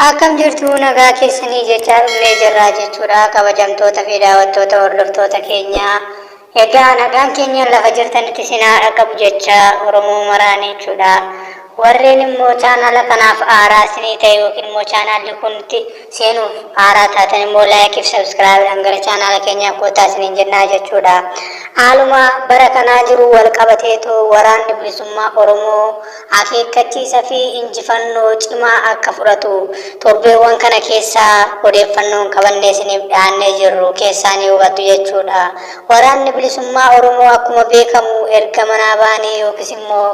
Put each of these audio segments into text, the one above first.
Akkam jirtu nagaa keessanii jechaa dhufnee jirraa jechuudha kabajamtoota fi daawwattoota hordoftoota keenyaa. Egaa nagaan keenya lafa jirtanitti isin haa dhaqqabu jecha Oromoo maraan jechuudha. Warreen immoo chaanaala kanaaf haaraa isinii ta'e yookiin immoo chaanaalli kun itti seenuuf haaraa taatan immoo like fi subscribe dhaan gara chaanaala keenyaa koottaa isiniin jennaa jechuudha. Haaluma bara kanaa jiru wal qabateetoo waraanni bilisummaa Oromoo akeekkachiisa fi injifannoo cimaa akka fudhatu torbeewwan kana keessa odeeffannoon qabannee isiniif dhiyaannee jirru keessaa ni hubattu jechuudha. Waraanni bilisummaa Oromoo akkuma beekamu erga manaa baanee yookiis immoo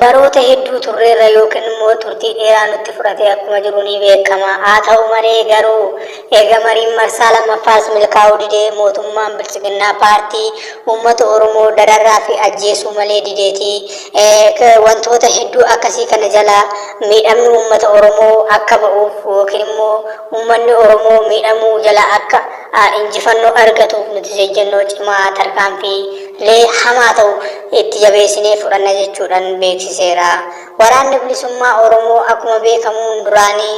Baroota hedduu turreerra yookiin immoo turtii dheeraa nutti fudhatee akkuma jiru ni beekama. Haa ta'u malee garuu eega mariin marsaa lammaffaas milkaa'uu didee mootummaan Biltsiginnaa paartii uummata Oromoo dararraa fi ajjeesuu malee dideetii wantoota hedduu akkasii kana jala miidhamni uummata Oromoo akka ba'uuf yookiin immoo uummanni Oromoo miidhamuu jala akka injifannoo argatuuf nutis ejjennoo cimaa tarkaanfii lee hamaa ta'u itti jabeessinee fudhanna jechuudhan beeksiseera. Waraanni Bilisummaa Oromoo akkuma beekamuun duraanii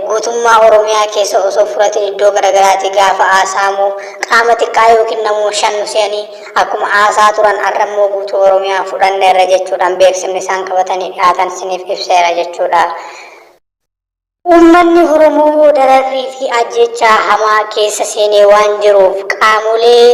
guutummaa Oromiyaa keessa osoo furatin iddoo garagaraatii gaafa aasaamu qaama xiqqaa ykn namuma 5 nu se'anii akkuma aasaa turan har'a immoo guutuu Oromiyaa fudhanneerra jechuudhaan beeksifni isaan qabatanii dhiyaatan isiniif ibseera jechuudha. Uummanni Oromoo dararrii fi ajjeechaa hamaa keessa seenee waan jiruuf qaamolee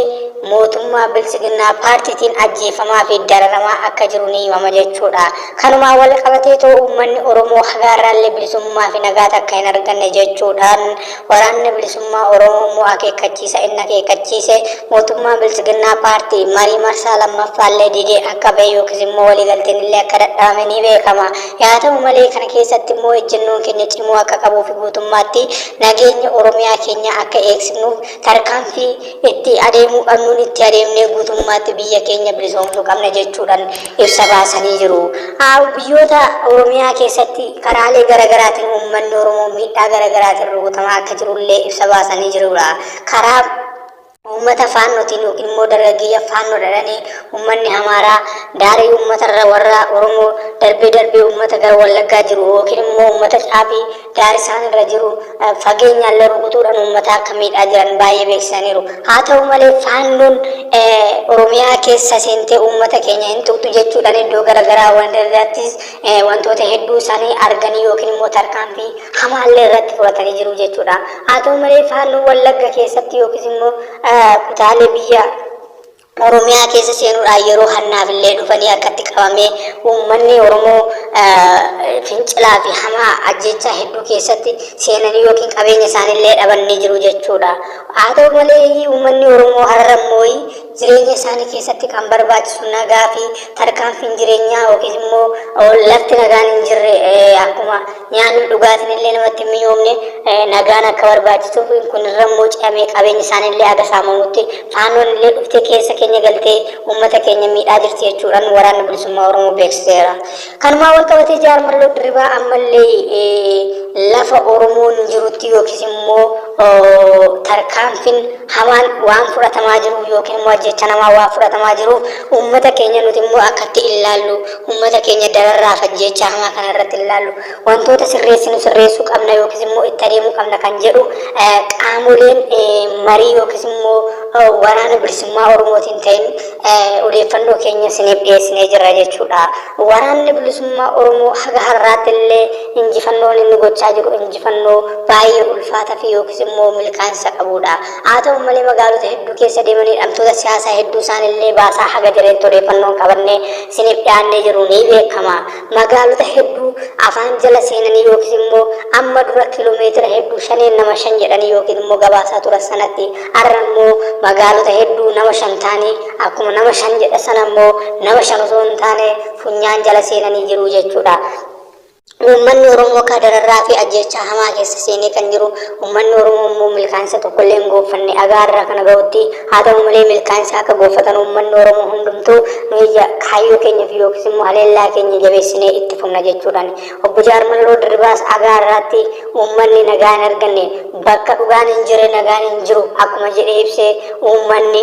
mootummaa Biltsiginnaa paartiitiin ajjeefamaa fi dararamaa akka jiru ni himama jechuudha. Kanumaan wal qabateetoo uummanni Oromoo haga har'aallee bilisummaa fi nagaa takka hin arganne jechuudhaan waraanni bilisummaa Oromoo immoo akeekkachiisa inni akeekkachiise mootummaa Biltsiginnaa paartii marii marsaa lammaffaallee didee akka ba'e yookiis immoo waliigalteen illee akka dadhabame ni beekama. Yaa ta'u malee kana keessatti immoo ejjennoon keenya cimuu akka qabuu fi guutummaatti nageenya Oromiyaa keenyaa akka eegsifnuuf tarkaanfii itti adeemuu qabnuun itti adeemnee guutummaatti biyya keenya bilisoomsuu qabna jechuudhaan ibsa baasanii jiru. Biyyoota Oromiyaa keessatti karaalee garagaraatiin uummanni Oromoo miidhaa garagaraatiin rukutamaa akka jirullee ibsa baasanii jirudha. Karaa Uummata Faannootiin yookiin immoo dargaggeeyya Faannoo dhadhanii uummanni Amaaraa daarii uummata irra warra Oromoo darbee darbee uummata gara Wallaggaa jiru yookiin immoo uummata caafii daari isaan irra jiru fageenyaan illee rukutuudhaan uummata akka miidhaa jiran baay'ee beeksisaniiru. Haa ta'u malee Faannoon Oromiyaa keessa seentee uummata keenya hin tuqxu jechuudhaan iddoo garaagaraa irrattis wantoota hedduu isaanii arganii yookiin immoo tarkaanfii hamaallee irratti fudhatanii jiru jechuudha. Haa ta'u malee Faannoon Wallagga keessatti yookiis immoo kutaalee biyya Oromiyaa keessa seenuudhaan yeroo hannaaf illee dhufanii harkatti qabamee uummanni Oromoo fincilaa fi hamaa ajjeechaa hedduu keessatti seenanii yookiin qabeenya isaaniillee dhaban ni jiru jechuudha. Haa ta'u malee uummanni Oromoo har'a immoo Jireenya isaanii keessatti kan barbaachisu nagaa fi tarkaanfiin jireenyaa yookiis immoo lafti nagaan hin jirre akkuma nyaanni dhugaatiin illee namatti hin mi'oomne nagaan akka barbaachisuuf kun irra immoo ce'amee qabeenya isaanii illee haga saamamutti faannoon illee dhuftee keessa keenya galtee uummata keenya miidhaa jirti jechuudhaan waraanni bilisummaa Oromoo beeksiseera. Kanumaan wal qabatee Jaal Marroo Dirribaa ammallee lafa Oromoon jirutti yookiis immoo tarkaanfiin hamaan waan fudhatamaa jiruuf yookiin immoo ajjeechaa namaa waan fudhatamaa jiruuf uummata keenya nuti immoo akkatti illaallu uummata keenya dararraaf ajjeechaa hamaa kana irratti illaallu wantoota sirreessinu sirreessuu qabna yookiis immoo itti adeemuu qabna kan jedhu qaamoleen marii yookiis immoo waraana bilisummaa Oromootiin ta'in odeeffannoo keenya isiniif dhiyeessinee jirra jechuudha. Waraanni bilisummaa Oromoo haga har'aatti illee injifannoon inni gochaa jiru injifannoo baay'ee ulfaata fi yookiis immoo milkaa'insa qabuudha. Haa ta'u malee magaalota hedduu keessa deemanii hidhamtoota siyaasaa hedduu isaanillee baasaa haga jiranitti odeeffannoon qabannee isiniif dhiyaannee jiru ni beekama. Magaalota hedduu afaan jala seenanii yookiis immoo amma dura kiiloomeetira hedduu shaneen nama shan jedhanii yookiin immoo gabaasaa turan sanatti har'a immoo magaalota hedduu nama shan ta'anii akkuma nama shan jedha sana immoo nama shan osoo hin taane funyaan jala seenanii jiru jechuudha. Uummanni Oromoo akka dararraa fi ajjeechaa hamaa keessa seenee kan jiru, uummanni Oromoo immoo milkaa'insa tokkollee hin goonfanne haga har'a kana gahutti. Haa ta'u malee milkaa'insa akka goonfatan uummanni Oromoo hundumtuu nu ija kaayyoo keenya fi yookiis immoo haleellaa keenya jabeessinee itti fufna jechuudhaan obbo Obbo Jaal Marroo Dirribaas haga har'aatti uummanni nagaa hin arganne, bakka dhugaan hin jirre nagaan hin jiru akkuma jedhee ibse uummanni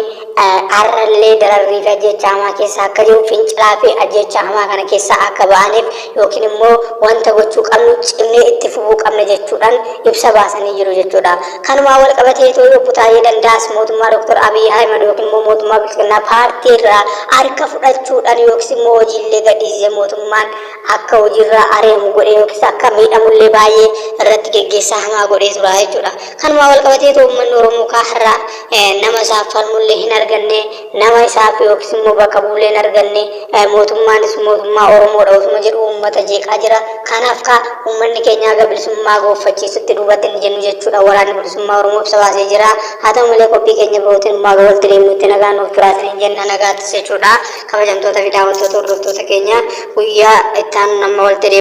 har'allee dararrii fi ajjeechaa hamaa keessa akka jiru fincilaa fi ajjeechaa hamaa kana keessaa akka ba'aniif yookiin immoo wanta gochuu qabnu cimnee itti fufuu qabna jechuudhaan ibsa baasanii jiru jechuudha. Kanumaan wal qabatee tooyi Obbo Taayyee Danda'aas mootummaa Dr. Abiy Ahimad yookiin immoo mootummaa Bilxiginnaa paartii irraa harka fudhachuudhaan yookiis immoo hojiillee gadhiisise mootummaan akka hojiirraa ari'amu godhee yookiis akka miidhamullee baay'ee irratti geggeessaa hamaa godhee tura jechuudha. Kanumaan wal qabateetu uummanni Oromoo kaa har'a nama isaaf falmullee hin arganne, nama isaaf yookiis immoo bakka bu'ullee hin arganne, mootummaanis mootummaa Oromoodha osuma jedhu uummata jeeqaa jira. Kanaaf kaa uummanni keenya haga bilisummaa goonfachiisutti duubatti hin jennu jechuudha waraanni bilisummaa Oromoo ibsa baasee jira. Haa ta'u malee qophii keenya birootiin immoo haga walitti deemnutti nagaan nuuf turaa isiniin jenna nagaattis jechuudha. Kabajamtoota fi daawwattoota hordoftoota keenya guyyaa itti aanu amma walitti deemnu.